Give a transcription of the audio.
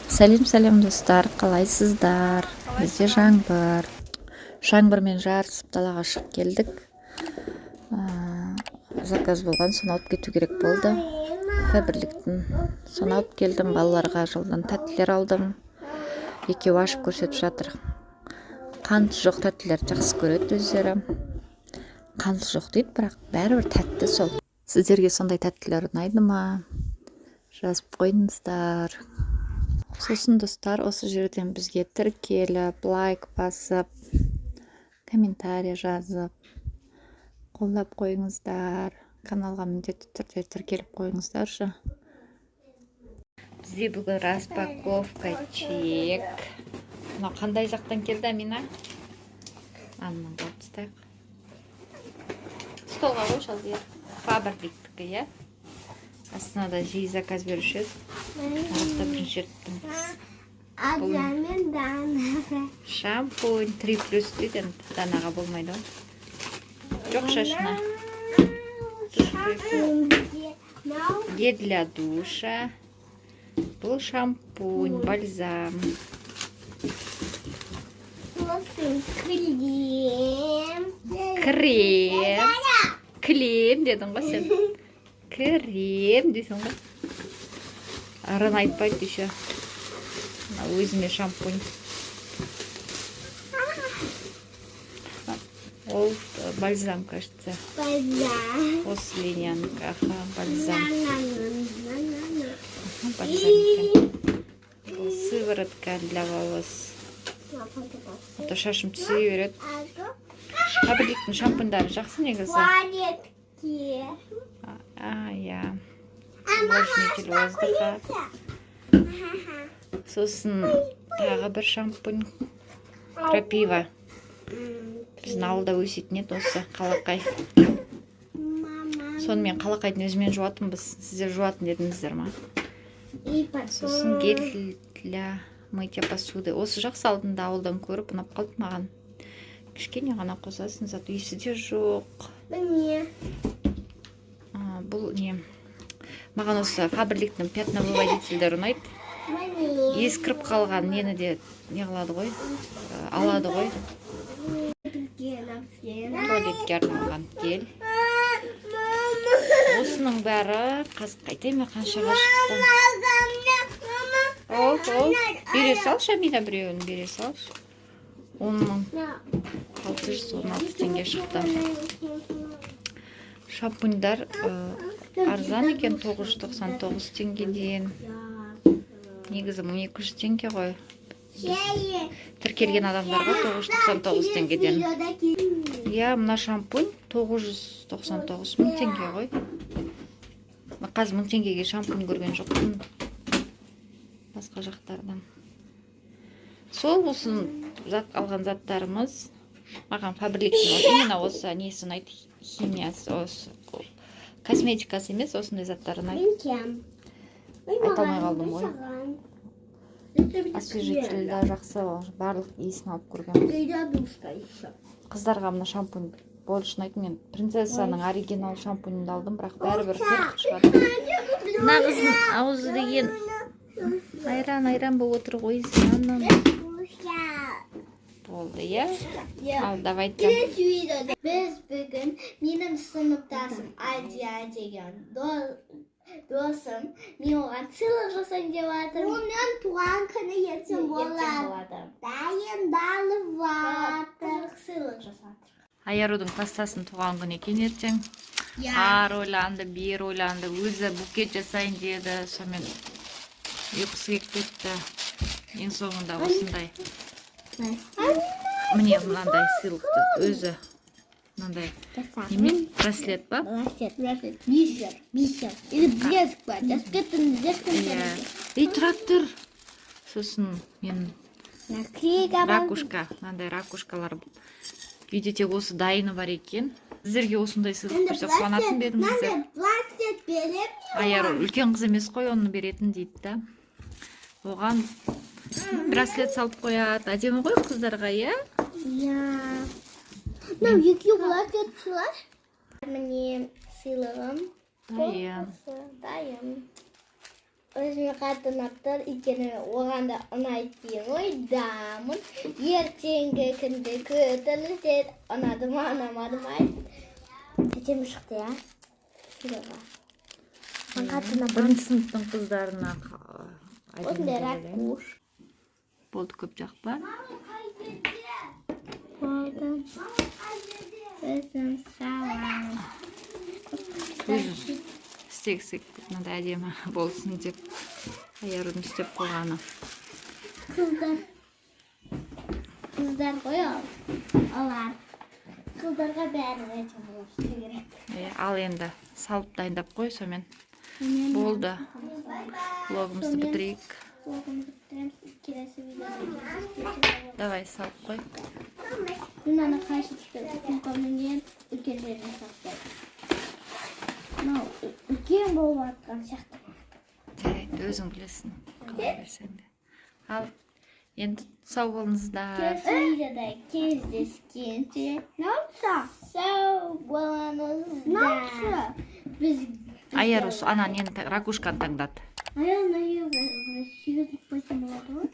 Сәлем, сәлем, достар! Қалайсыздар? Бізде жаңбыр. Жаңбырмен жарысып далаға шығып келдік. Заказ болған, соны алып кету керек болды. Фаберликтің, соны алып келдім. Балаларға жолдан тәттілер алдым. Екеуі ашып көрсетіп жатыр. Қанты жоқ тәттілерді жақсы көреді өздері. Қанты жоқ дейді, бірақ бәрібір тәтті сол. Сіздерге сондай тәттілер ұнайды ма? Жазып қойыңыздар. Сосын, достар, осы жерден бізге тіркеліп, лайк басып, комментарий жазып, қолдап қойыңыздар. Каналға міндетті түрде тіркеліп қойыңыздаршы. Бізде бүгін распаковка чек. Мынау қандай жақтан келді, Амина? Ананы алып тастайық, столға қойшы. Алдияр, Фаберликтікі, иә. Астанада жиі заказ беруші еді, нарықта бірінші рет тұрмыз. Мен Дана. Шампунь 3+ дейді. Енді Данаға болмайды ғой. Жоқ, шашына. Гель для душа. Бұл шампунь, бальзам. Сосын крем. Крем. Клем дедің ғой сен. Крем дейсің ғой. Арын айтпайды еще. Мына өзіме шампунь. Ол бальзам, кажется. Бальзам. Осы линиянікі, аха, бальзам. На-на-на-на-на. Аха, бальзам екен. Бұл сыворотка для волос. А то шашым түсе береді. Фаберликтің шампуньдары жақсы негізі. Туалетке. А, иә. Увлажнитель воздуха. Сосын тағы бір шампунь. Крапива. Біздің ауылда өсетін еді осы қалақай. Мама. Сонымен қалақайдың өзімен жуатынбыз. Сіздер жуатын едіңіздер ма? И потом. Сосын гель для мытья посуды. Осы жақсы, алдында ауылдан көріп, ұнап қалды маған. Кішкене ғана қосасың, зато иісі де жоқ. Міне. А, бұл не? Маған осы Фаберликтің пятновыводительдері ұнайды. Міне. Ескіріп қалған нені де не қылады ғой, алады ғой. Туалетке арналған гель. Осының бәрі қазір қайтайын ба, қаншаға шықты? Ол, ол бере салшы, Амина, біреуін бере салшы. 10 616 теңге шықты. Шампуньдар арзан екен, 999 теңгеден. Негізі 1200 теңге ғой. Тіркелген адамдарға 999 теңгеден. Иә, мына шампунь 999, 1000 теңге ғой. Мен қазір 1000 теңгеге шампунь көрген жоқпын басқа жақтардан. Сол осы зат алған заттарымыз. Маған Фаберликтің именно осы несі ұнайды, химиясы, осы косметикасы емес, осындай заттар ұнайды. Айта алмай қалдым ғой. Освежитель да жақсы, барлық иісін алып көргенбіз. Дедушка еще. Қыздарға мына шампунь больше ұнайды. Мен Принцессаның оригинал шампунін алдым, бірақ бәрібір қорқып шығады. Мына қыздың аузы деген айран айран болып отыр ғой, жаным. Болды, иә? Ал давайте. Біз бүгін менің сыныптасым Адия деген досым, мен оған сыйлық жасайын деп жатырмын. Оның туған күні ертең болады. Дайындалып жатыр. Сыйлық жасап. Аярудың класстасының туған күні екен ертең. Иә. Ары ойланды, бері ойланды, өзі букет жасайын деді, сонымен ұйқысы келіп кетті. Ең соңында осындай, міне, мынандай сыйлықты өзі, мынандай неме, браслет па? Браслет, браслет, бисер, бисер. Или блеск па. Жазып кеттім, блеск. Иә, ей, тұра тұр. Сосын мен Наклейка бар. Ракушка, мынандай ракушкалар. Үйде тек осы дайыны бар екен. Сіздерге осындай сыйлық берсе, қуанатын ба едіңіздер? Мынандай браслет беремін. Аяр үлкен қыз емес қой, оны беретін дейді да. Оған браслет салып қояды. Әдемі ғой қыздарға, иә? Иә. Мынау екеу браслет сыйлашы. Міне, сыйлығым. Дайын. Дайын. Өзіме қатты ұнап тұр, өйткені оған да ұнайды деген ойдамын. Ертеңгі күнді күтіңіздер. Ұнады ма, ұнамады ма? Әдемі шықты, иә? Видеоға. Маған қатты ұнап. Бірінші сыныптың қыздарына әдемі Осындай деп ойлаймын. Ракуш. Болды, көп жақпа. Болды. Өзім саламын. Өзі істегісі келіп, мынандай әдемі болсын деп Аярудың істеп қойғаны. Қыздар. Қыздар ғой ол. Олар. Қыздарға бәрі әдемі болып істеу керек. Е, ал енді салып, дайындап қой, сонымен болды, влогымызды Сонымен бітірейік. Влогымызды бітіреміз. Келесі видеода кездескенше. Давай, салып қой. Мынаны қайшы сумкаменен үлкен жеріне салып қойдым. Мынау үлкен болып жатқан сияқты. Жарайды, өзің білесің, қалай берсең де. Ал енді сау болыңыздар. Келесі видеода кездескенше сау болыңыздар. Біз Аяру ана нені, ракушканы таңдады. А я на ее серьезно қойсам болады ғой.